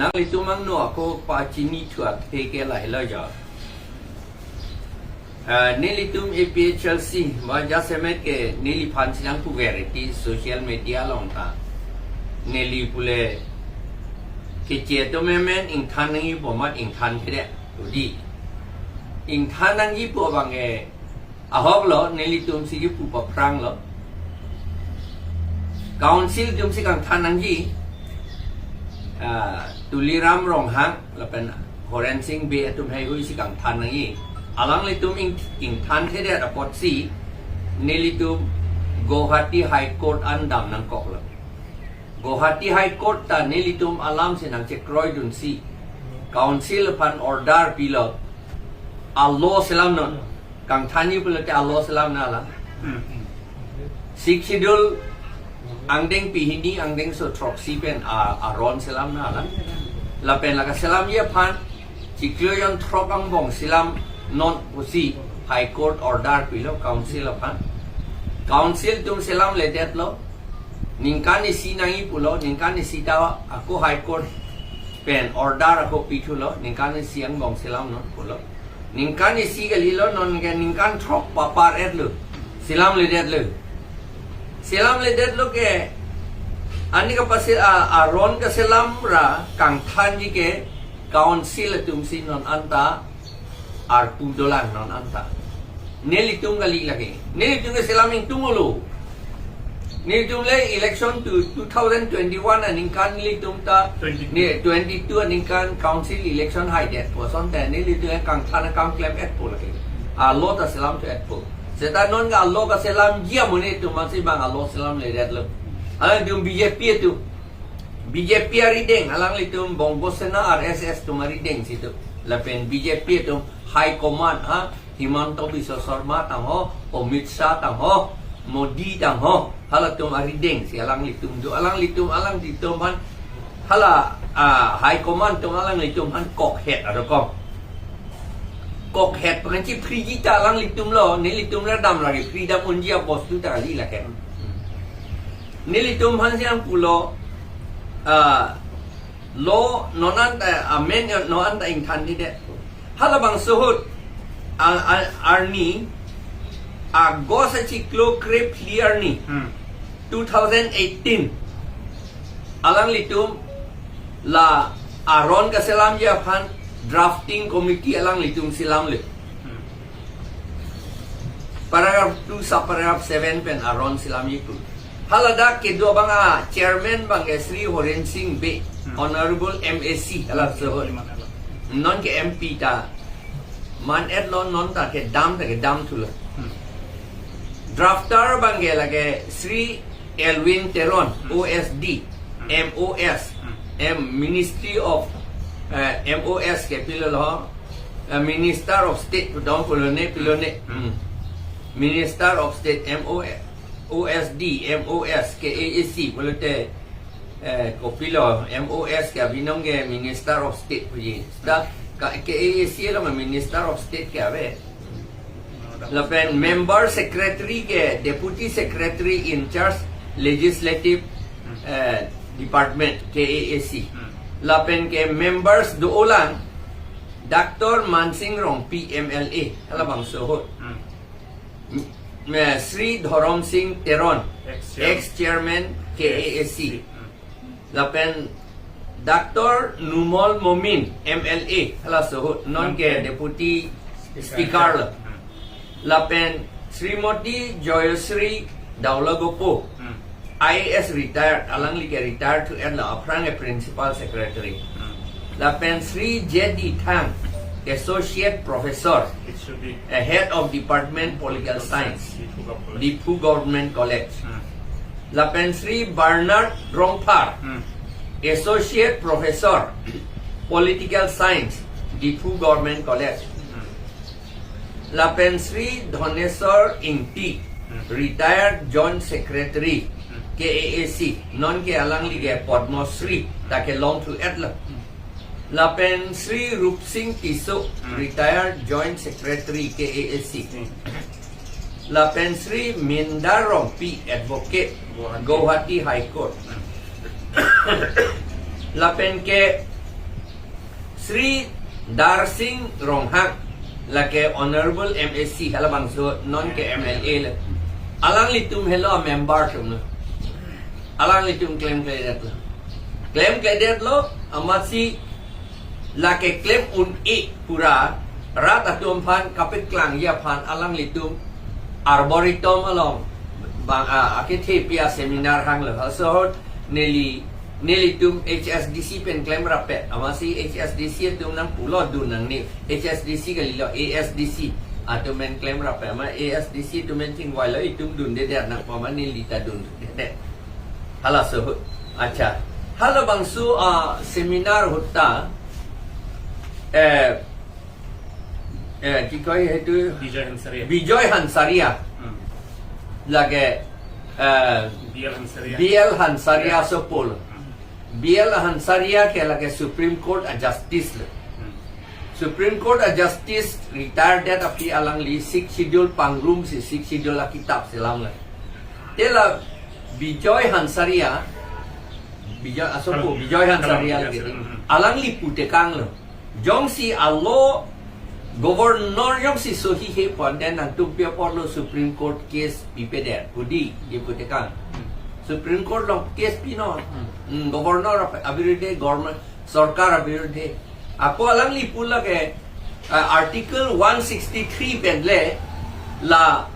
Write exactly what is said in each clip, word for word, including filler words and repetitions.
Nanglitum angno ako pachini thu athe ke lahelo jo. Ah, nelitum A P H L C, ba jasemet ke neliphan si nangpu variety social media along ta. Neli pule keche atum amen ingthan nangji pu amat ingthan kede, udi. Ingthan nangji pu abang ke ahok lo, nelitum si kipu paphrang lo. Council atum si kangthan nangji, ah, Tuliram Ronghang lapen Horen Sing Bey atum heihui si kangthan nangji. Alanglitum ing, ingthan thedet apotsi nelitum Guwahati High Court an dam nangkok lo. Guwahati High Court ta nelitum alam si nangchekroidunsi Council aphan order pilo. Alo selam non. Kangthanji pulote alo selam nanglang. Hmm. Sixth Schedule angdeng pehini angdengso throksi pen a, aron selam nanglang. Lapen lake selamji aphan chiklo jon throk angbong selam non pusi High Court order pilo Council aphan. Council atum selamledetlo. Ningkan isi nangji pulo, ningkan isi ta ako High Court pen order ako pithulo, ningkan isi angbong selam non pulo. Ningkan isi kalilo, non ke ningkan throk papar-etlo. Selamledetlo. Selamledetlo ke, ani kapasi a, aron kaselam ra kangthanji ke Council atum si non anta arpu dolang non anta. Nelitum kali lake. Nelitum ke selam ingtung olo. Nelitum le election to two thousand twenty-one aningkan nelitum ta, twenty-two. Ne twenty-two aningkan Council election haidet pu asonte nelitum ke kangthan akam klem-etpo lake. Alo ta selamthu-etpo. Seta non ke alo kaselamji amonit atum masi bang alo selamledetlo. Alanglitum B J P atum. B J P arideng, alanglitum Bongbo Sena R S S atum arideng si atum. Lapen B J P atum High Command, ha, Himanta Biswa Sarma tangho, Amit Shah tangho, Modi tangho, halatum arideng si alanglitum do, alanglitum, alanglitum aphan, hala, ah, High Command atum alanglitum aphan kokhet adokong. Kokhet pengensi free ji ta alanglitum lo, nelitum le dam lake free dam unji abostu ta kali lake. Nelitum aphan si nangpulo, ah, lo non anta, ah, amen non anta ingthan dide. Halabangso ahut, ah, ah, arni, August achiklo krephli arni, Hmm. two thousand eighteen. Alanglitum la aron kaselamji aphan drafting committee alanglitum selamle. Hmm. Paragraph two, subparagraph seven pen aron selamji pu. Haladak kedo abang a chairman abang ke Shri Horen Sing Bey, Hmm. Honorable M A C, halaso ahut. Non ke M P ta man-etlo, non ta kedam ta kedamthulo. Hmm. Drafter abang ke lake Shri Elwin Teron, Hmm. O S D, Hmm. M O S, Hmm. M Ministry of, eh, M O S ke pilolo, eh, Minister of State pudong pilone, pilone. Hmm. Hmm. Minister of State, M O S, O S D, M O S, K A A C pulote, eh, kopilo, M O S ke abinong ke Minister of State puji. Seta ka, K A A C along Minister of State ke ave. Lapen member secretary ke Deputy Secretary in Charge Legislative, eh, Department, K A A C. Hmm. Lapen ke members dolang, Doctor Mansing Rongpi M L A, halabangso ahut. Hmm. M-, me-, Shri Dhorom Singh Teron, Ex-chairman. Ex-chairman K A A C. Hmm. Lapen Doctor Numol Momin M L A, halaso ahut, non ke Non ke Deputy Speaker. Speaker lo. Hmm. Lapen Srimati Joyashree Daulagopo, Hmm. I A S retired, alangli ke retired thu-etlo, aphrang ke Principal Secretary. Hmm. Lapen Shri J D Thang, Associate Professor, It should be a Head of Department Political Science, Diphu Government College. Diphu Government College. Hmm. Lapen Shri Bernard Rongphar, Hmm. Associate Professor, Political Science, Diphu Government College. Hmm. Lapen Shri Dhaneswar Ingti, Hmm. Retired Joint Secretary, Hmm. K A A C, non ke alangli ke Padma Shri ta kelong thu-etlo. Hmm. Lapen Shri Rupsing Tisso, Hmm. Retired Joint Secretary, K A A C. Hmm. Lapen Shri Mindar Rongpi, Advocate, Guwahati. Guwahati High Court. Hmm. Lapen ke Shri Darsing Ronghang, lake Honorable M A C, halabangso non ke M L A le. Alanglitum helo a member atum lo. Alanglitum klemkledetlo. Klemkledetlo, amatsi lake klem un-e pura, rat atum aphan kapeklangji aphan alanglitum Arboretum along bang, ah, akethe pi a seminar hanglo. Halaso ahut neli, nelitum H S D C pen klemrappet. Amatsi H S D C atum nangpulo dun nangne. H S D C kalilo, A S D C atum pen klemrappet. Amat A S D C atum pen chingvailo, itum dundedet nangpo, amat neli ta dundedet. Halaso ahut. Accha. Halabangso, ah, seminar ahut ta, eh, eh, ki koi hetu? Bijoy Hansaria. Bijoy Hansaria. Hmm. Lake, eh, B L Hansaria. B L Hansaria. Yeah. Sopol. Hmm. B L Hansaria ke lake Supreme Court a justice lo. Hmm. Supreme Court a justice retired det aphi alangli Sixth Schedule pangrumsi, Sixth Schedule akitap selam lo. Te la Bijoy Hansaria, Bijoy asopo, Bijoy Hansaria lake. Hmm. Alangli putekanglo. Jongsi a-law governor jongsi sohi he pon, then nangtum pi aporlo Supreme Court case pipedet pu dei, ye putekang. Supreme Court along case pinon. Hmm, governor ap-, abirudhe, government, sorkar abirudhe. Ako alangli pu lake, ah, Article one sixty-three pen le, la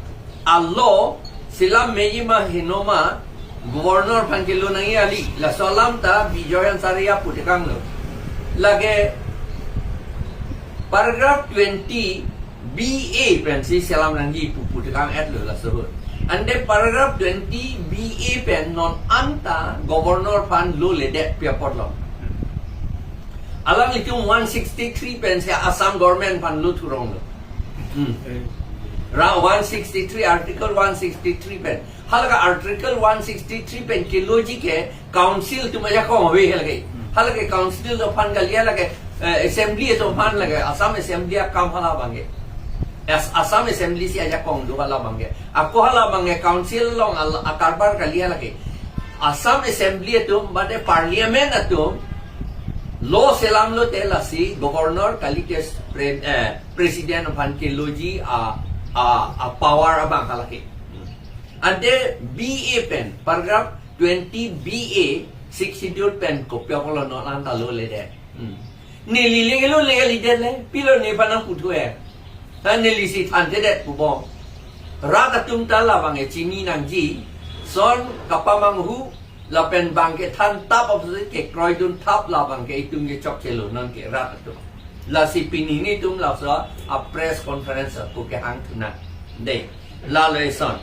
a-law selam meji ma heno ma, governor aphan kelo nangji kali. Laso alam ta Bijoy Hansaria putekanglo. Lake paragraph twenty B A pensi selam nangji pu putekang-etlo laso ahut. Ante paragraph twenty B A pen non anta governor aphan lo ledet pi aporlo. Alanglitum one sixty-three pensi Assam government aphan lo thuronglo. Hmm. Ra one sixty-three, Article one sixty-three pen. Halake Article one sixty-three pen keloji ke council atum ajakong ave halake. Hmm. Halake council atum aphan kali, halake, eh, assembly atum aphan lake, Assam Assembly akam hala abangke. As-, Assam Assembly si ajakong do hala abangke. Ako hala abangke council along al-, akarbar kali halake. Assam Assembly atum, mate parliament atum, law selam lote lasi governor kali ke pre-, eh, president aphan keloji a, a, a power abang halake. Ante B A pen, paragraph twenty B A, Sixth Schedule pen kopi aporlo non anta lo ledet. Hmm. Neli le kelo le kalidet le, pilo nephan nangputhu-e. Ha, neli si thanthedet pubom. Rat atum ta labangke chini nangji, son kapamanghu, lapen bang kethan tap apotsi kekroidun thap, labangke itum ke chokchelo non ke rat atum. Lasi pini nelitum laso a press conference ako kehang thunang. Dei, lalo eson.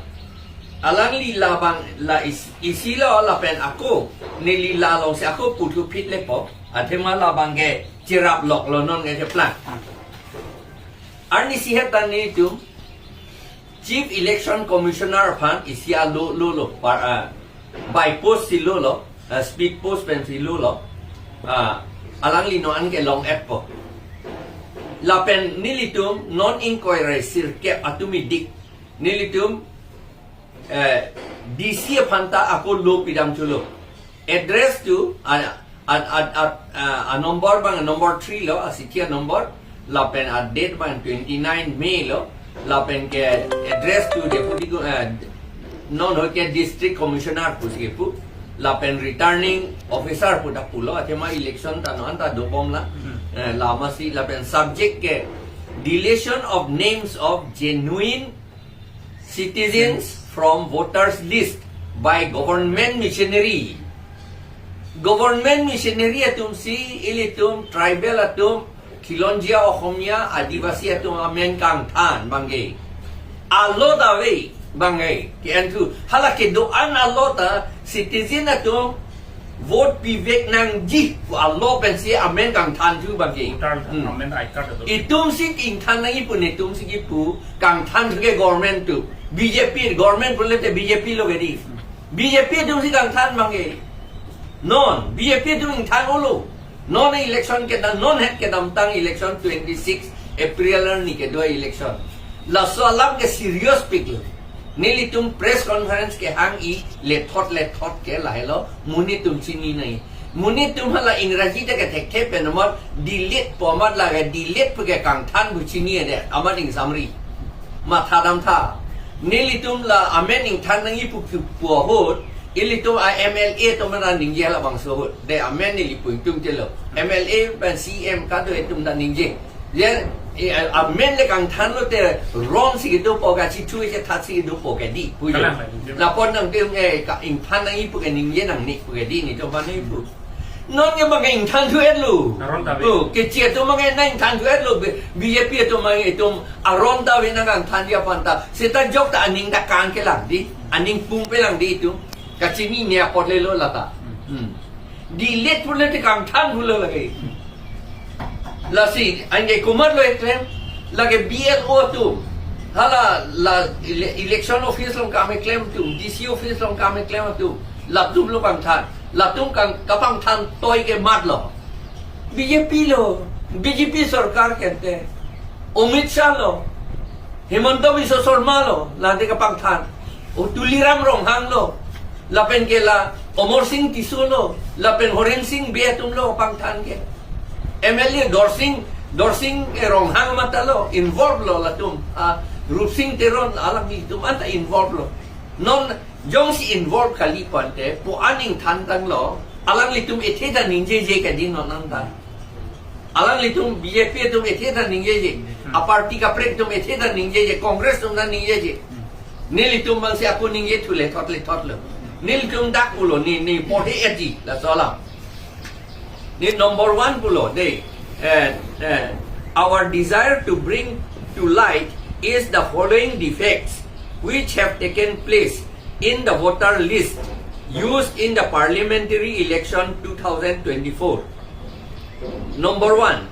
Alangli labang la is-, isi lo lapen ako, neli la alongsi ako puthu phit lepo, athema labangke chirap loklo non ke cheplang. Arnisi het ta nelitum Chief Election Commissioner aphan isi a lo, lo, lo, par, ah, by post si lolo, ah, speed post pensi lolo, ah, alangli non an kelong-etpo. Lapen nelitum non ingkoi ra sirkep atum idik, nelitum, eh, D C aphan ta ako lo pidam thulo. Address to, ah, a, a, a, a, a number abang, number three lo, a chithi a number, lapen a date abang twenty-nine May lo, lapen ke address to Deputy Go-, eh, non ho ke District Commissioner pusi kepu, lapen Returning Officer pu ta pulo, athema election ta non anta dobom la, Hmm. eh, la masi, lapen subject ke deletion of names of genuine citizens from voters list by government missionary. Government missionary atum si ilitum tribal atum, Khilonjia Okhomia, Adivasi atum amen kangthan abangke. A lo ta ave abangke, ke-en thu. Hala kedo-an a lo ta citizen atum vote pivek nangji pu a lo pensi amen kangthan thu abangke. Voter Hmm. amen I card atum. Itum si ingthan nangji pu, netum si kipu kangthan thu ke government atum. B J P government pulote B J P lo ke dei. B J P atum si kangthan abangke. Non, B J P atum ingthan-olo. Non election kedam, non het kedamtang election twenty-six April arni kedo election. Laso alam ke serious piklo. Nelitum press conference kehang-i lethot lethot ke lahelo, monit atum chini nangji. Monit atum hala Ingraji ta kethekthe pen amat delete pu amat lake delete puke kangthan pu chini ede amat ingsamri. Matha damtha. Nelitum la amen ingthan nangji pu pu ahut, ilitum a M L A atum ta ningje labangso ahut. De amen neli pu ingtung telo. M L A pen C M kado atum ta ningje. Ye, eh, amen le kangthan lote ron si kedo pu kachethu chethat si kedo pu ke di. Pu jo. Kalang lagi. Lapen nangtum, eh, ka ingthan nangji puke ningje nangne puke di nelitum aphan nangpu. Non ke bang ingthan thu etlo. Aron ta ave. Oh, keche atum bang nang ingthan thu etlo. B-, B J P atum bang itum aron ta ave nang kangthanji aphan ta. Seta jok ta aning ta kangkelang di. Aning pungpelang di itum. Kachinine apot lelo lata. Hmm. Delete pulote kangthan pulo lake. Lasi, anke komatlo eklem, lake B L O atum. Hala, la ele-, election office along kam eklem atum, D C office along kam eklem atum. Latum lo kangthan, latum kang kapangthan toi ke matlo. B J P lo, B J P sorkar kente. Amit Shah lo, Himanta Biswa Sarma lo, late kapangthan. O Tuliram Ronghang lo, lapen ke la Amarsing Tisso lo, lapen Horensing Bey atum lo kapangthan ke. M L A Dorsing, Dorsing ke Ronghang mata lo, involve lo latum. Ah, Rupsing Teron alanglitum anta involve lo. Non jongsi involve kali pu ante, pu an ingthan tanglo, alanglitum ethe ta ningjeje ke di non anta. Alanglitum B J P atum ethe ta ningjeje. A party kaprek atum ethe ta ningjeje. Congress atum ta ningjeje. Nelitum bangsi ako ningje thule thot le thot lo. Nelitum dak pulo ne, ne porhe eti laso alam. Ne number one pulo de. Eh, eh, our desire to bring to light is the following defects which have taken place in the voter list used in the parliamentary election two thousand twenty-four. Number one,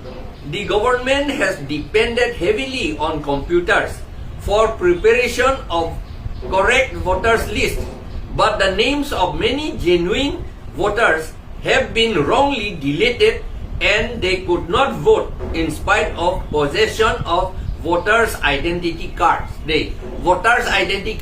the government has depended heavily on computers for preparation of correct voters list, but the names of many genuine voters have been wrongly deleted and they could not vote in spite of possession of voters identity cards. De, voters identity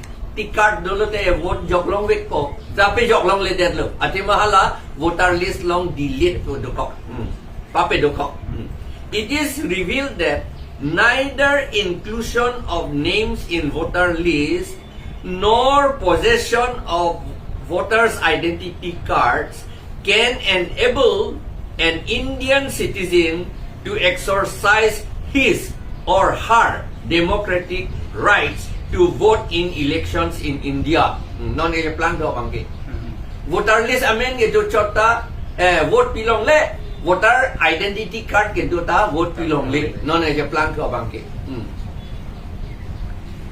card dolo te vote joklongvekpo. Tapi joklongledetlo. Athema hala voter list along delete pu dokok. Hmm. Pape dokok. Hmm. It is revealed that neither inclusion of names in voter list nor possession of voters' identity cards can enable an Indian citizen to exercise his or her democratic rights to vote in elections in India. Hmm, non keplang do abangke. Hmm. Voter list amen kedo chot ta, eh, vote pilongle, voter identity card kedo ta vote pilongle. Non keplang do abangke. Hmm.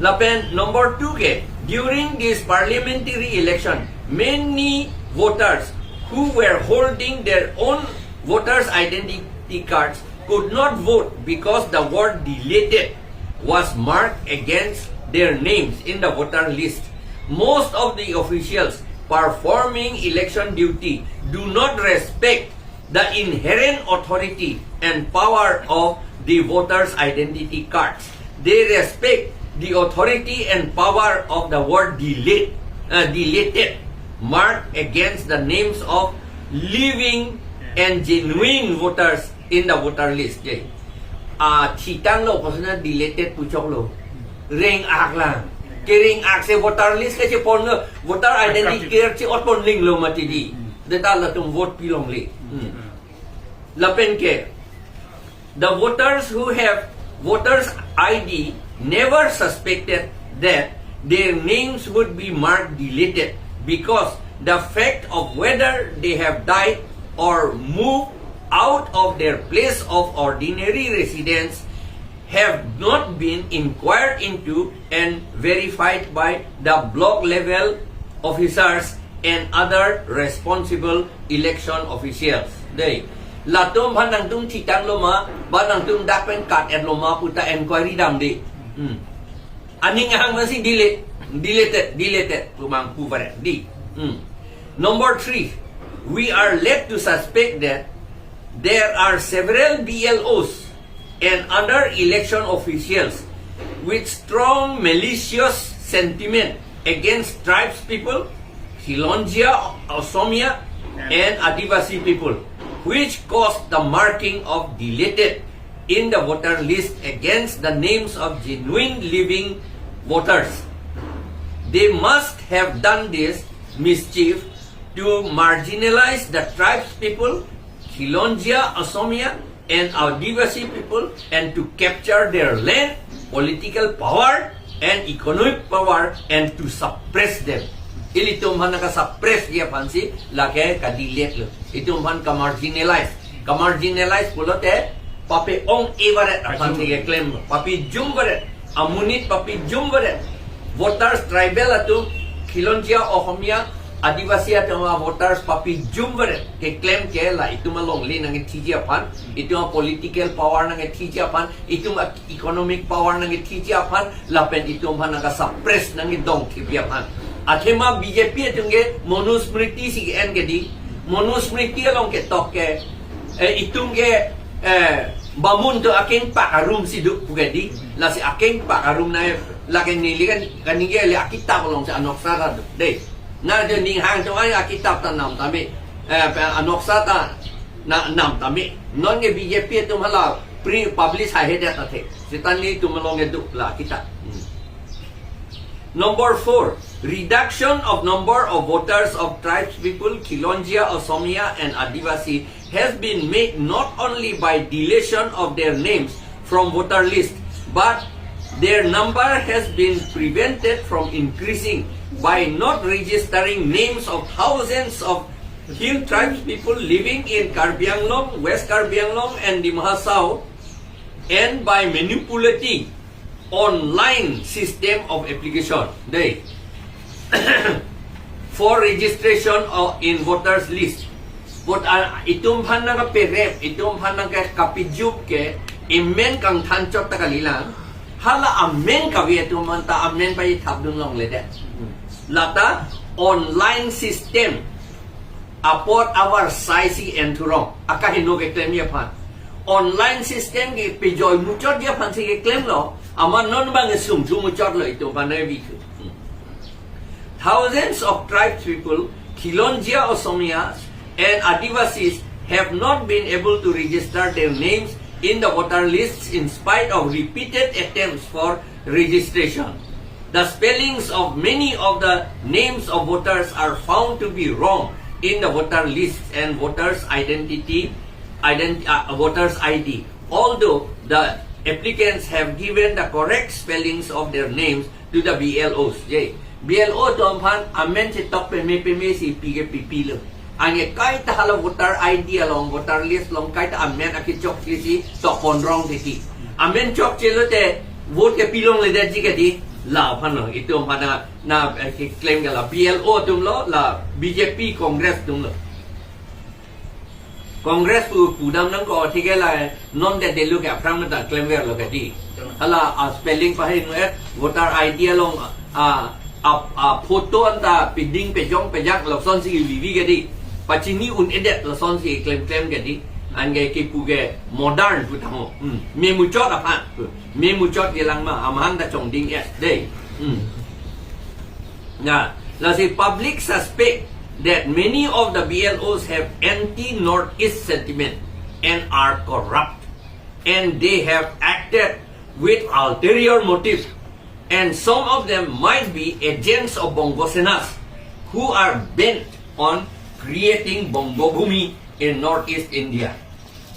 Lapen number two ke, during this parliamentary election, many voters who were holding their own voters' identity cards could not vote because the word deleted was marked against their names in the voter list. Most of the officials performing election duty do not respect the inherent authority and power of the voters' identity cards. They respect the authority and power of the word delete, uh, deleted, marked against the names of living and genuine voters in the voter list. Je. A thitang lo personal deleted puchok lo. Reng ak lang. Kereng ak se voter list ke chepon lo. Voter identity card che-otpon linglo mati di. Deta latum vote pilongle. Hmm. Lapen ke, the voters who have voters I D never suspected that their names would be marked deleted because the fact of whether they have died or moved out of their place of ordinary residence have not been inquired into and verified by the block level officers and other responsible election officials. Dei, latum aphan nangtum thitang lo ma, ba nangtum dak pen kat et lo ma puta inquiry dam di. Hmm. Aning ahang masi delete, deleted, deleted, pu mang pu pare di. Hmm. Number three, we are led to suspect that there are several B L Os and other election officials with strong malicious sentiment against tribes people, Khilonjia, Osomia, and Adivasi people, which caused the marking of deleted in the voter list against the names of genuine living voters. They must have done this mischief to marginalize the tribes people, Khilonjia Asomia and Adivasi people, and to capture their land, political power and economic power, and to suppress them. Ilitum aphan nangka-suppress ji aphansi lake ka-delete lo. Itum aphan ka-marginalize. Ka-marginalize pulote pape-ong-e varet aphansi keklem lo. Papijum varet. Amonit papijum varet. Voters tribal atum, Khilonjia Asomia, Adivasi atum a-voters papijum varet. Keklem ke la itum alongle nangkethiji aphan, itum a-political power nangkethiji aphan, itum a-economic power nangkethiji aphan, lapen itum aphan nangka-suppress nangkedongthepi aphan. Athema B J P atum ke Manusmriti si ke-en ke dei. Manusmriti along ketok ke, eh, itum ke, eh, bamun atum akengpak arum si do pu ke dei. Lasi akengpak arum na lake neli kan, kaningje le akitap alongsi anoksa ta do dei. Na de ning hang atum ai akitap ta nam tame. Eh, pe anoksa ta na nam tame. Non ke B J P atum hala pre-publish haihedet athe. Seta nelitum along ke do la akitap. Hmm. Number four, reduction of number of voters of tribes people, Khilonjia, Asomia and Adivasi has been made not only by deletion of their names from voter list, but their number has been prevented from increasing by not registering names of thousands of hill tribes people living in Karbi Anglong, West Karbi Anglong and Dima Hasao, and by manipulating online system of application dei for registration of, in voters list. But, ah, itum aphan nangkaperep, itum aphan nangkapijum ke, amen kangthan chot ta kalilang. Hala amen kave atum aphan ta amen paithapdun longledet. Lata online system apot avarsai si en thurong. Akaheno keklemji aphan. Online system ke pejoi muchotji aphansi keklemlo. Amat non bang sum thu muchotlo itum aphan nangvithu. Thousands of tribes people, Khilonjia Asomias and Adivasis have not been able to register their names in the voter lists in spite of repeated attempts for registration. The spellings of many of the names of voters are found to be wrong in the voter lists and voters identity, ident-, uh, voters I D, although the applicants have given the correct spellings of their names to the B L Os. Je, B L O atum aphan amen chetok peme peme si pi ke pipilo. Anke kaita hala voter I D along, voter list along kaita amen akechokche si tok ponrong titi. Amen chokche lote vote ke pilongledetji ke dei, la aphan lo, itum aphan na, na, eh, keklem ke la B L O atum lo, la B J P Congress atum lo. Congress pu pudam nangkok thik ke la non detdetlo ke aphrang meta klemverlo ke dei. Hala a-spelling pahingno-et, voter I D along a, a, a-photo anta piding pejong pejak lasonsi vivi ke dei. Pachini un-edet lasonsi klemklem ke dei. Anke kipu ke modern pu tangho. Hmm. Me muchot aphan. Me muchot kelang ma, amahang ta chongding-et dei. Hmm. Na, lasi public suspect that many of the B L Os have anti-Northeast sentiment and are corrupt, and they have acted with ulterior motive, and some of them might be agents of Bongo Senas who are bent on creating Bongo Bhumi in Northeast India.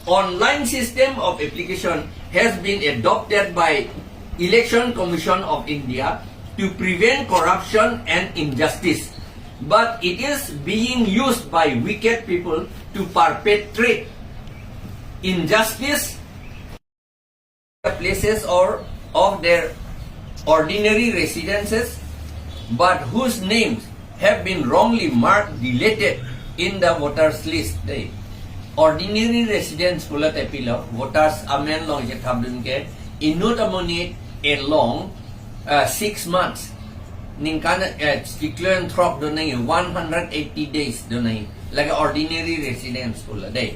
Online system of application has been adopted by Election Commission of India to prevent corruption and injustice, but it is being used by wicked people to perpetrate injustice places or of their ordinary residences, but whose names have been wrongly marked deleted in the voters list. Dei, ordinary residence pulote pilo, voters amen long chethapdun ke, inut amonit along, uh, six months. Ningkan, eh, chiklo pen throk do nangji, one hundred eighty days do nangji. Lake ordinary residence pulo dei.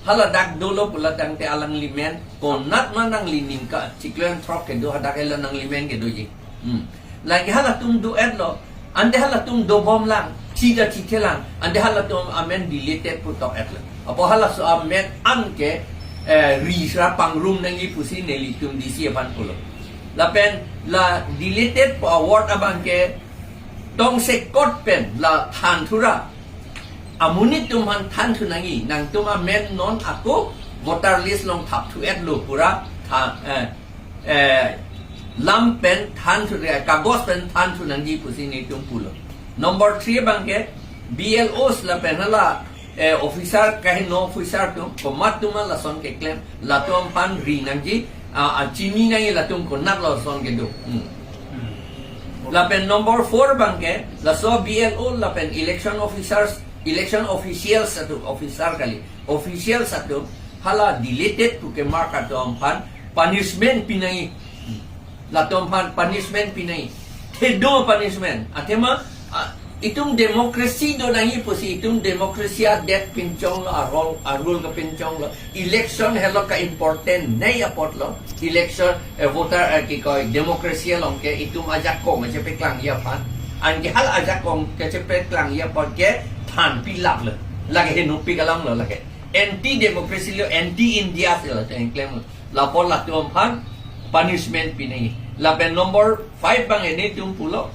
Hala dak dolo pulo tangte alangli men, konat ma nangli ningkan chiklo pen throk kedo hadak helo nangli men kedoji. Hmm. Lake halatum do-etlo, ante halatum dobomlang. sida chithelang, ante halatum amen deleted pu tok-etlo. Apot halaso amen anke, eh, risra pangrum nangji pusi nelitum D C aphan pulo. Lapen la deleted pu award abangke tongsekot pen la thanthura amonit atum aphan thanthu nangji, nangtum amen non ako voter list along thapthu-etlo pura tha, eh, eh, lam pen thanthu, eh, kagos pen thanthu nangji pusi nelitum pulo. Number three abangke B L Os lapen hala, eh, officer kaheno officer atum, komat atum lason keklem, latum aphan ri nangji, ah, ah, chini nangji latum konat lason kedo. Hmm. Lapen number four abangke, laso B L O lapen election officers, election officials atum, officer kali, officials atum, hala deleted pu kemark atum aphan punishment pi nangji. Latum aphan punishment pi nangji. Thedo punishment. Athema, ah, itum democracy do nangji pusi itum democracy adet pinchonglo, arol, arul kepinchonglo. Election helo ka important nangji apotlo. Election, eh, voter, eh, kikoi, democracy along ke itum ajakong chepeklangji aphan. Anke hala ajakong ke chepeklangji apot ke thanpi laplo. Lake henopik alamlo lake. Anti democracy lo, anti India si latum klemlo. Lapot latum aphan punishment pi nangji. Lapen number five abang nelitum pulo.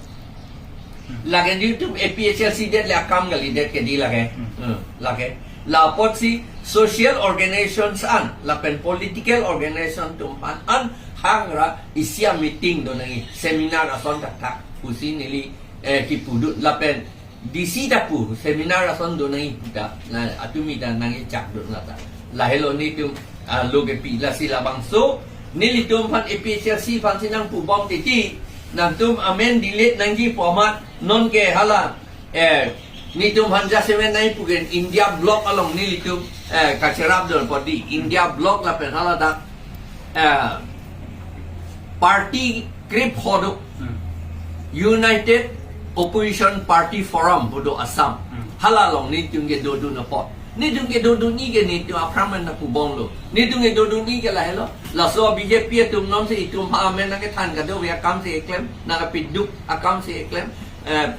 Lake nelitum A P H L C det le akam kalidet ke di lake. Hmm. Hmm, lake. Lapotsi social organizations an, lapen political organization atum aphan an hangra isi ameeting do nangji, seminar ason thakthak pusi neli, eh, kipudun lapen D C ta pu seminar ason do nangji puta, la atumi ta nangkechak dun lata. Lahelo nelitum, ah, lo kepi lasi labangso nelitum aphan A P H L C aphansi nangpubom titi, nangtum amen delete nangji pu amat nonke hala, eh, nelitum aphan jaseven nangji pu ke India Bloc along nelitum, eh, kacherap dun apot di. India Bloc lapen hala dak, eh, party krip ho do. Hmm. United Opposition Party Forum pu do Assam. Hmm. Hala along nelitum kedodun apot. Nelitum kedodunji ke nelitum aphrang pen nangpubomlo. Nelitum kedodunji ke lahelo. Laso B J P atum nonsi itum aphan amen nangkethan kadokave akam si keklem, nangkepiduk akam si keklem. Eh,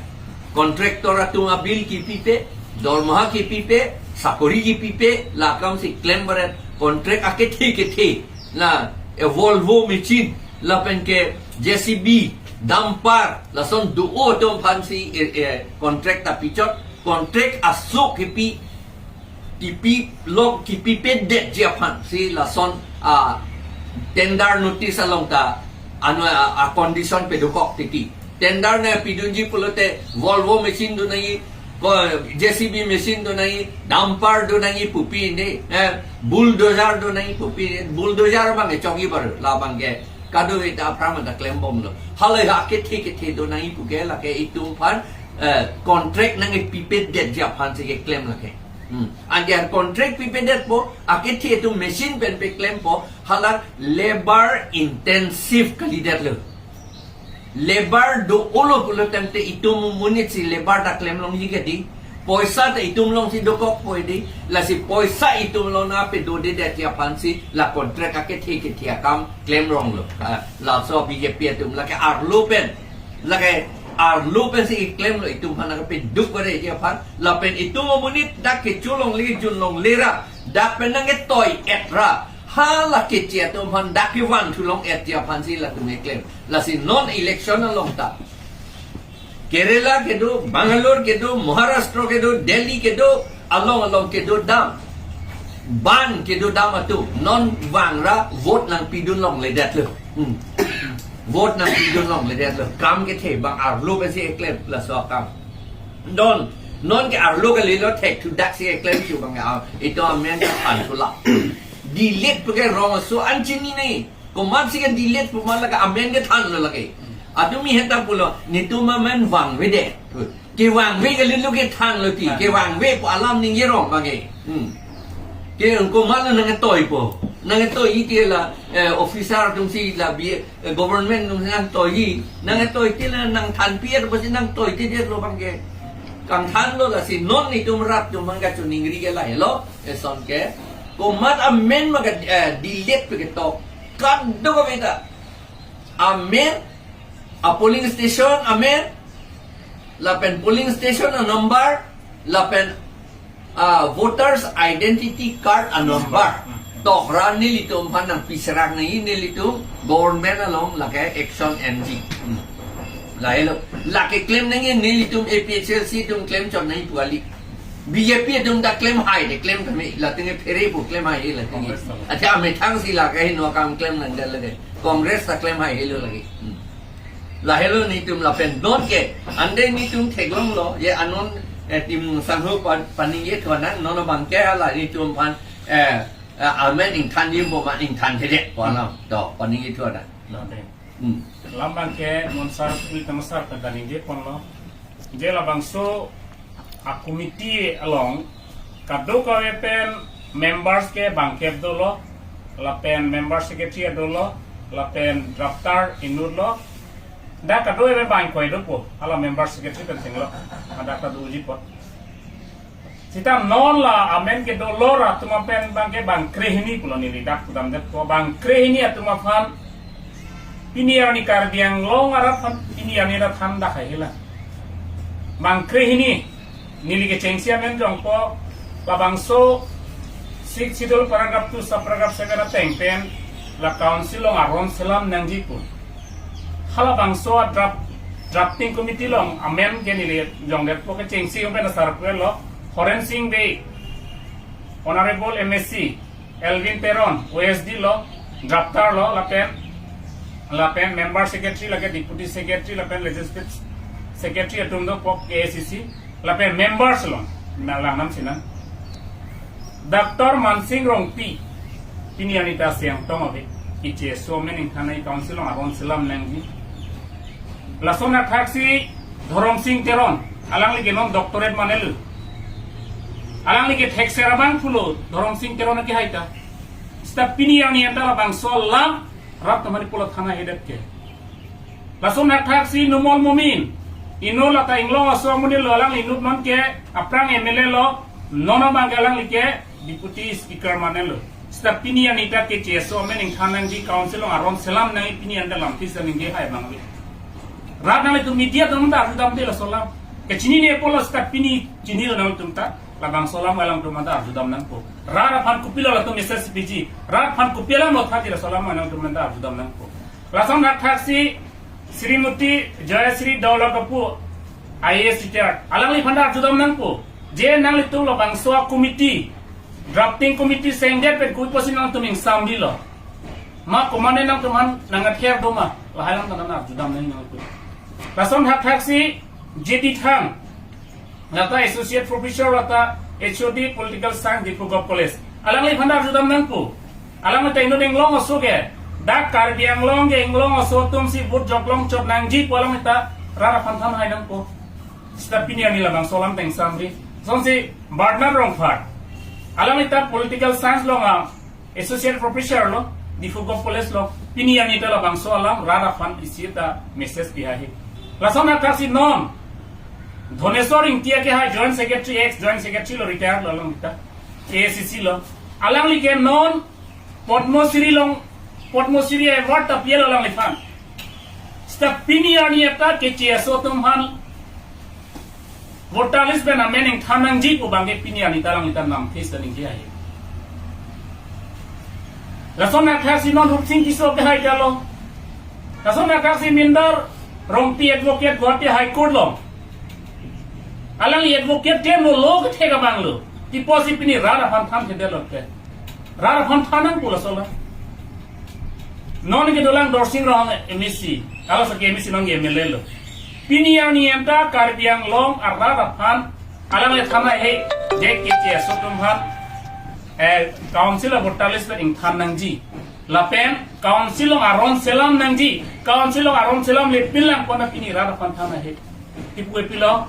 contractor atum abill kipipe, dormoha kipipe, sakori kipipe, la akam si klem baret, contract akethe kethe, la, eh, Volvo machine, lapen ke J C B, dumper, lason do-o atum aphansi, eh, eh, contract ta pichot, contract aso kipi, kipi lok kipipedetji aphansi lason, ah, tender notice along ta ano, ah, ah, condition pedokok titi. Tender nangpidunji pulote Volvo machine do nangji, ko J C B machine do nangji, dumper do nangji pu pi de, eh, bulldozer do nangji pu pi de, bulldozer abang echokji baru, labang ke kadokave ta aphrang ta klembomlo. Halahei akethe kethe do nangji pu ke lake itum aphan, eh, contract nangkepipedetji aphansi keklem lake. Hmm. Anke contract pipedetpo, akethe atum machine pen peklempo, hala labor intensive kalidetlo. Labor do-olo pulo tangte itum amonit si labor ta klem longji ke di. Poisa ta itum alongsi dokokpo di. Lasi poisa itum along nangpedodedetji aphansi la contract akethe kethe akam klemronglo. Ah, laso B J P atum lake arlo pen. Lake arlo pensi klemlo itum aphan nangpeduk baretji aphan. Lapen itum amonit dak kecho longle jun longle ra dak pen nangketoi-et ra, hala keche atum aphan dak kevangthu long-etji aphansi latum keklem. Lasi non election along ta Kerala kedo, Bangalore kedo, Maharashtra kedo, Delhi kedo, along along kedo dam, ban kedo dam atum non vangra vote nangpidun longledetlo. Hmm. Vote nangpidun longledetlo. Kam kethe abang arlo pensi keklem laso akam. Non, nonke arlo kalilo, thekthu daksi keklem chu abang, ah, itum amen ta thanthula. Delete pu ke rong aso an chinine. Komatsi ke delete pu ma lake amen kethanlo lake. Atumi heta pulo, netum amen vangvedet. Kevangve kalilo kethanlo ti. Ah. Kevangve pu alam ningjero abang ke. Hmm. Ke komatlo nangtoipo. Nangtoi iti la, eh, officer atumsi la bi, eh, government atumsi nangtoi. Nangtoi ti la nangthanpi-et pusi nangtoi tidetlo abang ke. Kangthanlo lasi non netum rat atum abang kachiningri ke lahelo. Eson ke. Komat amen ma ke, eh, delete pu ketok. Kadokave ta. Amen, a polling station amen, Lapen polling station a-number, lapen ah, voters identity card a-number. Tokra nelitum aphan nangpiserak nangji, nelitum government along lake action enji. Hmm. Lahelo. Lake claim nangji nelitum A P H L C atum claim chot nangji pu kali. B J P atum ta claim hai de claim kami, latum ke phere pu claim hai latum ke. Congress ta. Acha amethang si lake heno akam claim nangdel lake. Congress ta claim haihelo lake. Hmm. Lahelo nelitum lapen non ke, ante nelitum theklonglo, je anon, eh, tim sangho pan, paningje thonang, non abang ke hala nelitum aphan, eh, eh, amen ingthan jim bo ma ingthan thedet, po alam, to, paningje thonang. Lo dei. Hmm. Labang ke monsar, nelitum sar pen ta ningjeponlo. Je labangso a-committee along kadokave pen members ke bangkep dolo, lapen member secretary dolo, lapen drafter inutlo. Dak kadokave pen bang ingkoi dopo, hala member secretary pen chenglo. Hadak ta doji apot. Seta non la amen kedo lor atum apen bang ke bang krehini pulo neli dak pudamdetpo, bang krehini atum aphan pini arni Karbi Anglong arat aphan pini arni rat than dak hai hela. Bang krehini neli kechengsi amen jongpo, labangso Sixth Schedule paragraph two subparagraph seven ateng pen la council along aron selam nangji pu. Halabangso a-draft, drafting committee along amen ke neli jongdetpo, kechengsi amen asar pulo Horen Sing Bey, Honorable M A C, Elwin Teron, O S D lo, drafter lo, lapen, lapen member secretary, lake deputy secretary, lapen legislative secretary atum dopo K A C C, lapen members lo, na langnam sinang. Doctor Mansing Rongpi, pini arni ta Siangtong ave, kecheso amen ingthan nangji, council along aron selam nangji. Lason athaksi Dhoromsing Teron, alangli ke non doctorate manelo. Alangli ke thekser abang pulo, Dhoromsing Teron ke hai ta. Seta pini arni anta labangso alam rat atum aphan pulo than haihedet ke. Lason athaksi Numal Momin, inut lata Inglong aso amonit lo, alangli inut non ke aphrang M L A lo, non abang ke alangli ke deputy speaker manelo. Seta pini arni ta kecheso amen ingthan nangji, council along aron selam nangji, pini anta lamphis ningje hai abang ave. Rat nanglitum media atum ta arjudamde laso alam. Kechinine pulo seta pini chinilo nanglitum ta, labangso alam alangtum ta arjudam nangpo. Rat aphan kopilo latum message piji, rat aphan kopi alam lo thaji laso alam alangtum ta arjudam nangpo. Lason athaksi Srimati Joyasri Daulakapu, I A S retired, alangliphan ta arjudam nangpo. Je nanglitum labangso a-committee, drafting committee sengdet pen kopi pusi nangtum ingsamrilo? Ma komatne nangtum aphan nang-ather do ma? Lahai alam ta nang arjudam nangpo. Lason athaksi J D Thang, lata Associate Professor, lata H O D Political Science, Diphu Govt College. Alangliphan ta arjudam nangpo. Alangli ta inut Inglong aso ke. Dak Karbi Anglong ke Inglong aso atum si vote joklong chot nangji pu alangli ta rat aphan than hai nangpo. Seta pini arni labangso alam ta ingsamri. Lasonsi Bernard Rongphar, alangli ta Political Science along a-Associate Professor lo, Diphu Govt College lo. Pini arni ta labangso alam rat aphan isi ta message pi hai. Lason athaksi non Dhoneswar Ingti ke hai Joint Secretary, ex Joint Secretary lo, retired lo, alangli ta K A C C lo. Alangli ke non Padma Shri along, Padma Shri Award ta pilo alangliphan. Seta pini arni anta kecheso atum aphan voter list pen amen ingthan nangji pu abang ke pini arni ta alangli ta lamphis ningje hai. Lason athaksi non Rupsing Tisso ke hai ta lo. Lason athaksi Mindar Rongpi, advocate Guwahati High Court lo. Alangli advocate klem lo, lo kethek abang lo. Kopi pusi pini rat aphan thanthedet lo ke. Rat aphan than nangpo laso alam. Non ke dolang Dorsing Ronghang M A C, hala sa ke M A C non ke M L A lo. Pini arni anta Karbi Anglong arat aphan alangli than hai, je kecheso atum aphan, eh, council a-voter list pen ingthan nangji. Lapen council along aron selam nangji. Council along aron selamle pinlang kona pini rat aphan than hai. Kopi pu kopilo?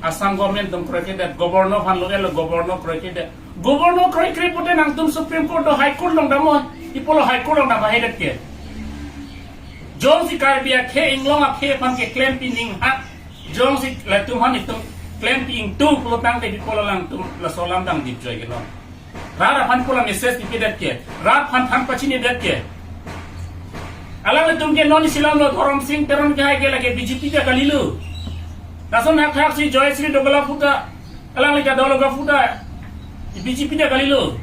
Assam government atum kroikredet, governor aphan lo-etlo, governor kroikredet. Governor kroikre pute nangtum Supreme Court do High Court along damnon, kopi pulo High Court along dam haihedet ke? Jongsi Karbi akhei, Inglong akhei aphan keklempi ning ha, jongsi latum aphan itum klempi ingtung pulo tangte kopi pulo alangtum laso alam dang dipjoi ke non? Rat aphan pulo message pipedet ke, rat aphan than pachinidet ke. Alanglitum ke non isi alam lo, Dhoromsing Teron ke hai ke lake B J P ke kalilo. Lason hakthaksi Joyshri Dogla puta, alangli kadokave puta, B J P ta kalilo.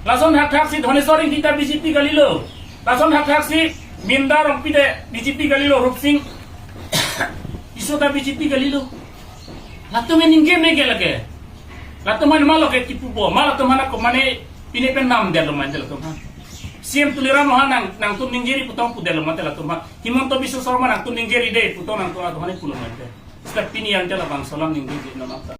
Lason hakthaksi Dhoneswar Ingti ta B J P kalilo. Lason hakthaksi Minda Rongpi ta B J P kalilo, Rupsing Tisso ta B J P kalilo. Latum ningje mege lake. Latum aphan ma lake kipupo, ma latum aphan ako mane pine pen namdetlo mante latum aphan. C M Tuliram Ronghang nang, nangtum ningjeri putong pudetlo mante latum aphan. Himanta Biswa Sarma nangtum ningjeri de putong nangtum latum aphan pulo mante. Sila pini ante labangso alam ningjeje namata.